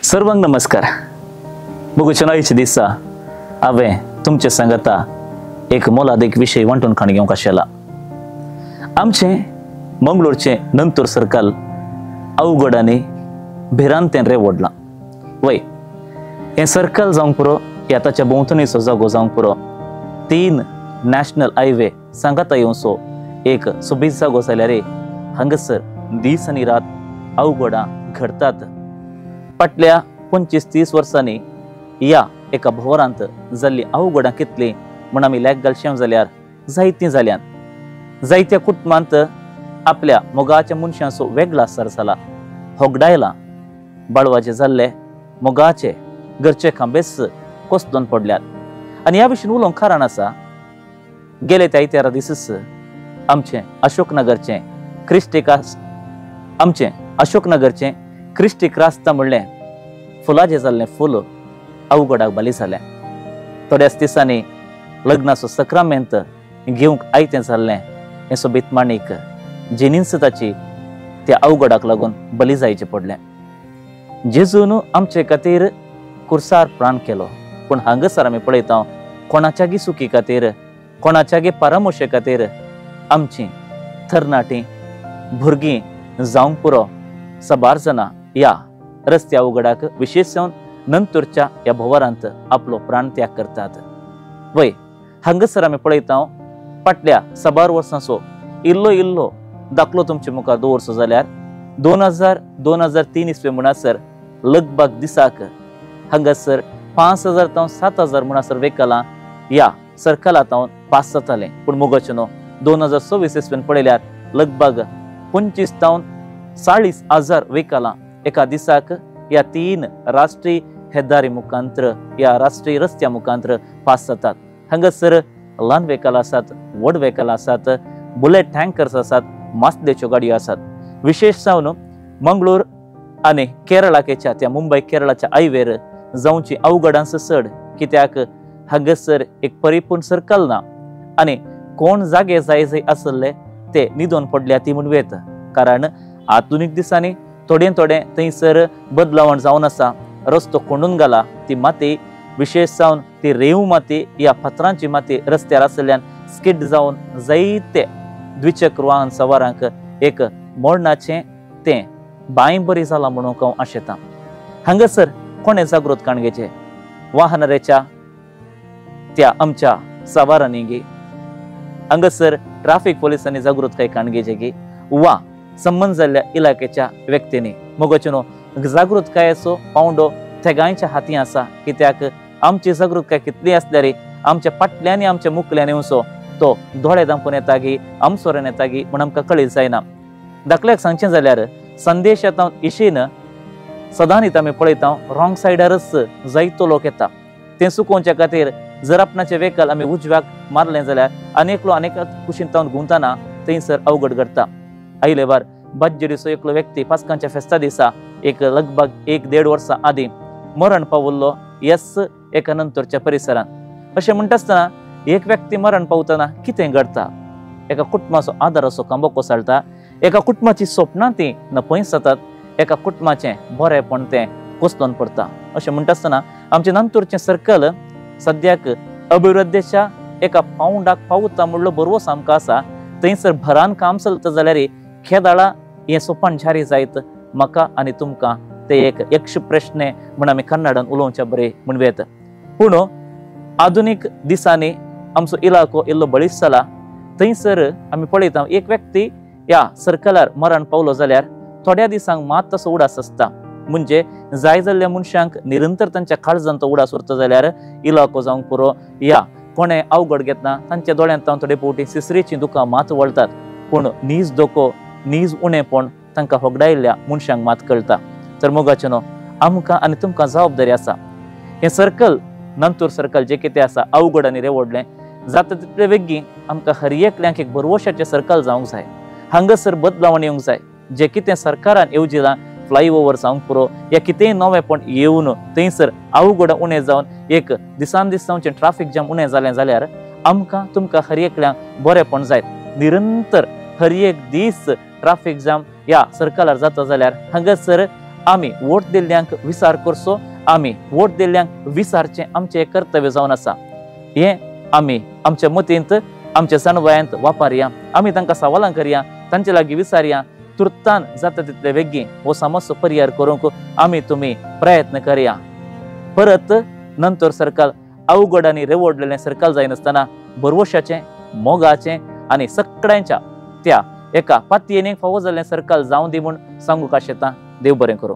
सर्वांक नमस्कार. बघूचनाईचे दिसा हांवें तुमचे सांगता एक मोलादीक विशय वांटून खाण घेवंक आशिल्ला. आमचें मंगळूरचें नंतूर सर्कल अवघड आनी भिरांतेन रेवडलां. वय हें सर्कल जावंक पुरो ह्या ताच्या भोंवतणीचो जागो जावंक पुरो 3 नॅशनल हायवे सांगाता येवचो एक सोबीत जागो जाल्यार हांगासर दीस आनी रात अवघडां घडतात. फाटल्या 25-30 वर्सांनी ह्या एका भोंवरांत जाल्ली अवघडां कितली म्हूण आमी लेख घालशें जाल्यार जायतीं जाल्यात. जायत्या कुटुंबांत आपल्या मोगाच्या मनशांचो वेगळा सर जाला, होगडायला, बाळवाचे जाल्ले मोगाचे घरचे खांबेच कोसदून पडल्यात. आनी ह्या विशीं उलोवंक कारण आसा, गेले त्या आयत्यारा दिसच आमचें अशोकनगरचें क्रिस्टिकास आमचें अशोकनगरचें क्रिस्टी क्रास्ता म्हणलें फुलाचें जाल्लें फूल अवघडाक बाली जालें. थोड्याच दिसांनी लग्नाचो सक्रामेंत घेवंक आयतें जाल्लें हें सोबीत माणीक जेनींच ताची त्या अवघडाक लागून बली जायचें पडलें. जेजून आमचे खातीर कुर्सार प्राण केलो, पूण हांगासर आमी पळयता कोणाच्यागी सुखी खातीर, कोणाच्यागी परामोशे खातीर आमची तरणाटी भुरगीं जावंक पुरो साबार जाणां ह्या रस्त्या अवघडाक विशेश जावन नंतरच्या ह्या भोंवरांत आपलो प्राण त्याग करतात. वय हांगासर आमी पळयता फाटल्या साबार वर्सांचो इल्लो इल्लो दाखलो तुमचे मुखार दवरचो जाल्यार 2000-2003 इसवे म्हणसर लगभग दिसाक हांगासर 5000 तावन 7000 म्हणसर वेकलां ह्या सर्कला तावन पास जातालें. पूण मोगाचें न्हू 2026 इसवेन पळयल्यार लगभग 25 तावन 40 हजार वेकलां एका दिसाक ह्या 3 राष्ट्रीय हेदारी मुखांत्र ह्या राष्ट्रीय रस्त्या मुखांत्र पास जातात. हांगासर ल्हान वेकलां आसात, व्हड वेकलां आसात, बुलेट टँकर्स आसात, मासलेच्यो गाडयो आसात. विशेश जावन मंगळूर आनी केरळाकेच्या त्या मुंबय केरळाच्या हायवेर जावची अवघडांचो चड, कित्याक हांगासर एक परिपूर्ण सर्कल ना आनी कोण जागे जाय जाय आसले ते न्हिदोन पडल्या ती म्हूण वेत. कारण आधुनीक दिसांनी थोडे थोडे थंयसर बदलावण जावन आसा. रस्तो कोंडून घाला, ती माती विशेश जावन ती रेंव माती ह्या फातरांची माती रस्त्यार आशिल्ल्यान स्किड जावन जायते द्विचक्र वाहन सवारांक एक मरणाचें तें बांय बरी जालां म्हणूंक हांव आशेतां. हांगासर कोणें जागृत काण घेवचें वाहनारेच्या त्या आमच्या सवारांनी गी, हांगासर ट्राफीक पोलिसांनी जागृतकाय काण घेवचें गी वा संबंद जाल्ल्या इलाकेच्या व्यक्तींनी. मोगाचें न्हू जागृतकायेचो पावंडो थेगांयच्या हाती आसा, कित्याक आमची जागृतकाय कितली आसल्यार आमच्या फाटल्यानी आमच्या मुखल्यान येवचो तो दोळे दांपून येता गी आमसोऱ्यान येता गी म्हूण आमकां कळीत जायना. दाखल्याक सांगचें जाल्यार संदेश येता इशीन सदांच आमी पळयता रॉंग सायडारच जायतो लोक येता. तें चुकोवच्या खातीर जर आपणाचें वेकल आमी उजव्याक मारलें जाल्यार आनी एकलो आनी कुशीन तावन घुंवतना थंयसर अवघड घडटा. आयले बार बाज्जेडीचो एकलो व्यक्ती पास्कांच्या फेस्ता दिसा एक लगभग 1-1.5 वर्सां आदीं मरण पावल्लो येस एका नंतरच्या परिसरांत. अशें म्हणटा आसतना एक व्यक्ती मरण पावतना कितें घडटा, एका कुटुंबाचो आदाराचो खांबो कोसळटा, एका कुटुंबाची स्वप्नां ती नपयस जातात, एका कुटुंबाचें बरेंपण तें कोसळून पडटा. अशें म्हणटा आसतना आमचें नंतरचें सर्कल सद्याक अभिवृद्धीच्या एका पावंडाक पावता म्हणलो बरोवस आमकां आसा. थंयसर भरान काम चलता जाल्यार खेदाळा हें सोपान जारी जायत म्हाका आनी तुमकां ते एक यक्ष प्रश्न म्हूण आमी कन्नडान उलोवचें बरें म्हूण येता. पूण आधुनीक दिसांनी आमचो इलाको इल्लो बळिश्ट जाला. थंयसर आमी पळयता एक व्यक्ती ह्या सर्कलार मरण पावलो जाल्यार थोड्या दिसांक मात तसो उडास आसता. म्हणजे जाय जाल्ल्या मनशांक निरंतर तांच्या काळजान तो उडास उरता जाल्यार इलाको जावंक पुरो ह्या कोणें अवघड घेतना तांच्या दोळ्यांत तावन थोडे फावटी सिसरेचीं दुकां मात वळटात, पूण नीज धोको नीज उणेपण तांकां होगडायल्ल्या मनशांक मात कळटा. तर मोगाचें न्हू आमकां आनी तुमकां जबाबदारी आसा. हें सर्कल नंतूर सर्कल जें कितें आसा अवघड आनी रेवडलें जाता तितले वेगीं आमकां हर एकल्यांक एक भरवशाचें सर्कल जावंक जाय. हांगासर बदलावण येवंक जाय. जें कितें सरकारान येवजिलां फ्लायओवर जावंक पुरो या कितेंय नवेंपण येवन थंयसर अवघड उणें जावन एक दिसान दीस जावचें ट्राफीक जाम उणें जालें जाल्यार आमकां तुमकां हर एकल्यांक बरेंपण जायत. निरंतर हर एक दीस ट्राफीक जाम ह्या सर्कलार जाता जाल्यार हांगासर आमी वोट दिल्ल्यांक विचार करचो, आमी वोट दिल्ल्यांक विचारचें आमचें कर्तव्य जावन आसा। हें आमी आमच्या मतींत आमच्या सणवायांत वापरया, आमी तांकां सवालां करया, तांचे लागीं विचारया, तुर्तान जाता तितले वेगीं हो समस्या परिहार करूंक आमी तुमी प्रयत्न करया। परत नंतर सरकार अवघड आनी रेवडलेलें सरकार जायनासतना भरवशाचें, मोगाचें आनी सगळ्यांच्या त्या एका पातयेने फावो जाल्लें सरकार जावं दी म्हूण सांगूंक आशेता। देव बरें करूं।